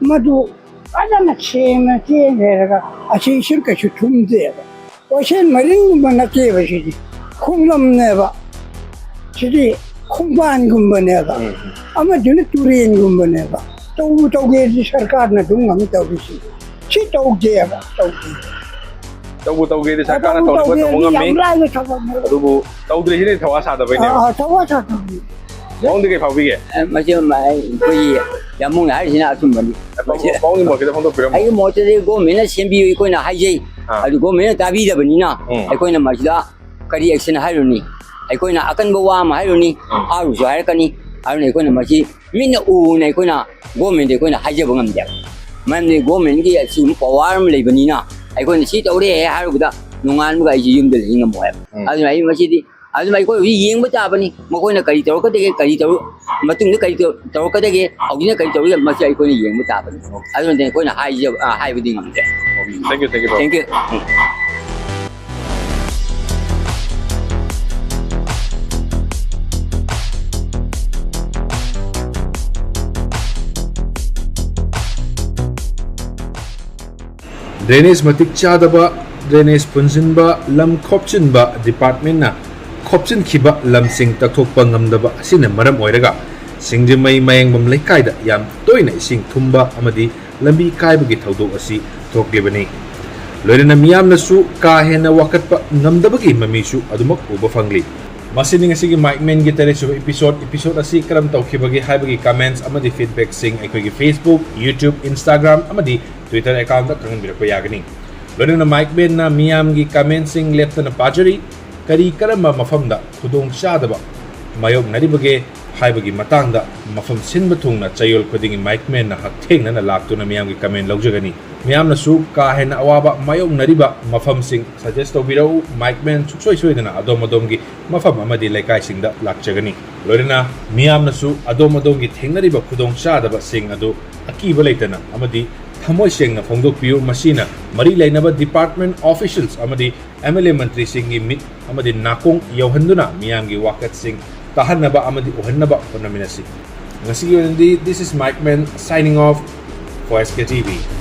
ꯃꯗꯨ ꯐꯖꯅ ꯁꯦꯡꯅ ꯆꯦꯟꯈ꯭ꯔꯒ ꯑꯁꯤ ꯏꯁꯤꯡ ꯀꯩꯁꯨ ꯊꯨꯝꯗꯦꯕ꯫ ꯋꯥꯏꯁꯦꯜ ꯃꯔꯤꯟꯒꯨꯝꯕ ꯅꯠꯇꯦꯕ ꯁꯤꯗꯤ, ꯈꯣꯡꯂꯝꯅꯦꯕ꯫ ꯁꯤꯗꯤ ꯈꯣꯡꯕꯥꯟꯒꯨꯝꯕꯅꯦꯕ꯫ ꯎꯝ꯫ ꯑꯃꯗꯨꯅ ꯇꯨꯔꯦꯟꯒꯨꯝꯕꯅꯦꯕ꯫ ꯇꯧꯕꯨ ꯇꯧꯒꯦꯗꯤ ꯁꯔꯀꯥꯔꯅ ꯑꯗꯨꯝ ꯉꯝ ꯇꯧꯔꯤꯁꯤ꯫ ꯁꯤ ꯇꯧꯗꯦꯕ, ꯇꯧꯗꯦ꯫ ꯇꯧꯕꯨ ꯇꯧꯒꯦꯗꯤ ꯁꯔꯀꯥꯔꯅ ꯇꯧꯕꯨ ꯇꯧꯅꯕ ꯇꯧꯕ ꯇꯧꯒꯦꯗꯤ ꯉꯝꯃꯤ꯫ ꯌꯥꯝ ꯂꯥꯏꯕ ꯊꯕꯛꯅꯦꯕ꯫ ꯑꯗꯨꯕꯨ ꯇꯧꯗ꯭ꯔꯤꯁꯤꯅ ꯊꯧꯋꯥ ꯁꯥꯗꯕꯩꯅꯦꯕ꯫ ꯑꯥ, ꯊꯧꯋꯥ ꯁꯥꯗꯕꯅꯤ꯫ ꯃꯑꯣꯡꯗꯤ ꯀꯩ ꯐꯥꯎꯕꯤꯒꯦ? ꯑꯦ, ꯃꯁꯤ ꯑꯩꯈꯣꯏꯒꯤ ꯌꯥꯝꯕꯨꯡꯅ ꯍꯥꯏꯔꯤꯁꯤꯅ ꯑꯆꯨꯝꯕꯅꯤ꯫ ꯑꯦ, ꯄꯥꯎ-, ꯄꯥꯎꯒꯤ ꯃꯣꯠ ꯈꯤꯇ ꯐꯣꯡꯗꯣꯛꯄꯤꯔꯝꯃꯣ꯫ ꯑꯩꯒꯤ ꯃꯣꯠꯇꯗꯤ ꯒꯣꯔꯃꯦꯟꯅ ꯁꯦꯝꯕꯤꯌꯨ ꯑꯩꯈꯣꯏꯅ ꯍꯥꯏꯖꯩ꯫ ꯑꯥ꯫ ꯑꯗꯨ ꯒꯣꯔꯃꯦꯟꯅ ꯇꯥꯕꯤꯗꯕꯅꯤꯅ ꯎꯝ꯫ ꯑꯩꯈꯣꯏꯅ ꯃꯁꯤꯗ ꯀꯔꯤ ꯑꯦꯛꯁꯟ ꯍꯥꯏꯔꯨꯅꯤ? ꯑꯩꯈꯣꯏꯅ ꯑꯀꯟꯕ ꯋꯥ ꯑꯃ ꯍꯥꯏꯔꯨꯅꯤ, ꯎꯝ꯫ ꯐꯥꯔꯨꯁꯨ ꯍꯥꯏꯔꯛꯀꯅꯤ꯫ ꯑꯗꯨꯅ ꯑꯩꯈꯣꯏꯅ ꯃꯁꯤ ꯃꯤꯠꯅ ꯎꯅ ꯑꯩꯈꯣꯏꯅ ꯒꯣꯔꯃꯦꯟꯗ ꯑꯩꯈꯣꯏꯅ ꯍꯥꯏꯖꯕ ꯉꯝꯗꯦꯕ꯫ ꯃꯔꯝꯗꯤ ꯒꯣꯔꯃꯦꯟꯒꯤ ꯑꯁꯤꯒꯨꯝꯕ ꯄꯋꯥꯔ ꯑꯃ ꯂꯩꯕꯅꯤꯅ ꯑꯩꯈꯣꯏꯅ ꯁꯤ ꯇꯧꯔꯦ ꯍꯥꯏꯔꯨꯕꯗ ꯅꯣꯡꯉꯥꯟꯕꯒ ꯑꯩꯁꯦ ꯌꯨꯝꯗ ꯂꯩ ꯉꯝꯃꯣꯏ ꯍꯥꯏꯕ꯫ ꯎꯝ꯫ ꯑꯗꯨꯅ ꯑꯩ ꯃꯁꯤꯗꯤ ꯑꯗꯨꯅ ꯑꯩꯈꯣꯏ ꯍꯧꯖꯤꯛ ꯌꯦꯡꯕ ꯇꯥꯕꯅꯤ, ꯃꯈꯣꯏꯅ ꯀꯔꯤ ꯇꯧꯔꯛꯀꯗꯒꯦ, ꯀꯔꯤ ꯇꯧꯔ-, ꯃꯇꯨꯡꯗ ꯀꯔꯤ ꯇꯧ-, ꯇꯧꯔꯛꯀꯗꯒꯦ, ꯍꯧꯖꯤꯛꯅ ꯀꯔꯤ ꯇꯧꯔꯤꯒꯦ, ꯃꯁꯤ ꯑꯩꯈꯣꯏꯅ ꯌꯦꯡꯕ ꯇꯥꯕꯅꯤ꯫ ꯑꯗꯨꯅꯗꯤ ꯑꯩꯈꯣꯏꯅ ꯍꯥꯏꯖꯕ-, ꯑ, ꯍꯥꯏꯕꯗꯤ ꯉꯝꯗꯦ꯫ Thank you, thank you, bro. Thank you. Um. Drainage ꯃꯇꯤꯛ ꯆꯥꯗꯕ, ꯗ꯭ꯔꯦꯅꯦꯖ ꯐꯨꯟꯖꯤꯟꯕ, ꯂꯝ ꯈꯣꯞꯆꯤꯟꯕ ꯗꯤꯄꯥꯔꯠꯃꯦꯟꯅ ꯈꯣꯞꯆꯤꯟꯈꯤꯕ ꯂꯝꯁꯤꯡ ꯇꯛꯊꯣꯛꯄ ꯉꯝꯗꯕ ꯑꯁꯤꯅ ꯃꯔꯝ ꯑꯣꯏꯔꯒ ꯁꯤꯡꯖꯃꯩ ꯃꯌꯦꯡꯕꯝ ꯂꯩꯀꯥꯏꯗ ꯌꯥꯝ ꯇꯣꯏꯅ ꯏꯁꯤꯡ ꯊꯨꯝꯕ ꯑꯃꯗꯤ ꯂꯝꯕꯤ ꯀꯥꯏꯕꯒꯤ ꯊꯧꯗꯣꯛ ꯑꯁꯤ ꯊꯣꯛꯂꯤꯕꯅꯤ꯫ ꯂꯣꯏꯅꯅ ꯃꯤꯌꯥꯝꯅꯁꯨ ꯀꯥ ꯍꯦꯟꯅ ꯋꯥꯀꯠꯄ ꯉꯝꯗꯕꯒꯤ ꯃꯃꯤꯁꯨ ꯑꯗꯨꯃꯛ ꯎꯕ ꯐꯪꯂꯤ꯫ ꯃꯁꯤꯅꯤ ꯉꯁꯤꯒꯤ ꯃꯥꯏꯛ ꯃꯦꯟꯒꯤ ꯇꯔꯦꯠꯁꯨꯕ episode꯫ Episode ꯑꯁꯤ ꯀꯔꯝ ꯇꯧꯈꯤꯕꯒꯦ ꯍꯥꯏꯕꯒꯤ comments ꯑꯃꯗꯤ feedbackꯁꯤꯡ ꯑꯩꯈꯣꯏꯒꯤ Facebook, YouTube, Instagram ꯑꯃꯗꯤ Twitter accountꯇ ꯈꯪꯍꯟꯕꯤꯔꯛꯄ ꯌꯥꯒꯅꯤ꯫ ꯂꯣꯏꯅꯅ ꯃꯥꯏꯛ ꯃꯦꯟꯅ ꯃꯤꯌꯥꯝꯒꯤ commentꯁꯤꯡ ꯂꯦꯞꯇꯅ ꯄꯥꯖꯔꯤ꯫ ꯀꯔꯤ ꯀꯔꯝꯕ ꯃꯐꯝꯗ ꯈꯨꯗꯣꯡ ꯆꯥꯗꯕ ꯃꯥꯌꯣꯛꯅꯔꯤꯕꯒꯦ ꯍꯥꯏꯕꯒꯤ ꯃꯇꯥꯡꯗ ꯃꯐꯝ ꯁꯤꯟꯕ ꯊꯨꯡꯅ ꯆꯌꯣꯜ ꯈꯨꯗꯤꯡꯒꯤ ꯃꯥꯏꯛ ꯃꯦꯟꯅ ꯍꯛꯊꯦꯡꯅꯅ ꯂꯥꯛꯇꯨꯅ ꯃꯤꯌꯥꯝꯒꯤ comment ꯂꯧꯖꯒꯅꯤ꯫ ꯃꯤꯌꯥꯝꯅꯁꯨ ꯀꯥ ꯍꯦꯟꯅ ꯑꯋꯥꯕ ꯃꯥꯌꯣꯛꯅꯔꯤꯕ ꯃꯐꯝꯁꯤꯡ suggest ꯇꯧꯕꯤꯔꯛꯎ꯫ ꯃꯥꯏꯛ ꯃꯦꯟ ꯁꯨꯡꯁꯣꯏ ꯁꯣꯏꯗꯅ ꯑꯗꯣꯝ ꯑꯗꯣꯝꯒꯤ ꯃꯐꯝ ꯑꯃꯗꯤ ꯂꯩꯀꯥꯏꯁꯤꯡꯗ ꯂꯥꯛꯆꯒꯅꯤ꯫ ꯂꯣꯏꯅꯅ ꯃꯤꯌꯥꯝꯅꯁꯨ ꯑꯗꯣꯝ ꯑꯗꯣꯝꯒꯤ ꯊꯦꯡꯅꯔꯤꯕ ꯈꯨꯗꯣꯡ ꯆꯥꯗꯕꯁꯤꯡ ꯑꯗꯨ ꯑꯀꯤꯕ ꯂꯩꯇꯅ ꯑꯃꯗꯤ ꯊꯃꯣꯏ ꯁꯦꯡꯅ ꯐꯣꯡꯗꯣꯛꯄꯤꯌꯨ꯫ ꯃꯁꯤꯅ ꯃꯔꯤ ꯂꯩꯅꯕ department officials ꯑꯃꯗꯤ M L A ꯃꯟꯇ꯭ꯔꯤꯁꯤꯡꯒꯤ ꯃꯤꯠ ꯑꯃꯗꯤ ꯅꯥꯀꯣꯡ ꯌꯧꯍꯟꯗꯨꯅ ꯃꯤꯌꯥꯝꯒꯤ ꯋꯥꯀꯠꯁꯤꯡ ꯇꯥꯍꯟꯅꯕ ꯑꯃꯗꯤ ꯎꯍꯟꯅꯕ ꯍꯣꯠꯅꯃꯤꯟꯅꯁꯤ꯫ ꯉꯁꯤꯒꯤ ꯑꯣꯏꯅꯗꯤ this is Mike Man signing off for S K T V.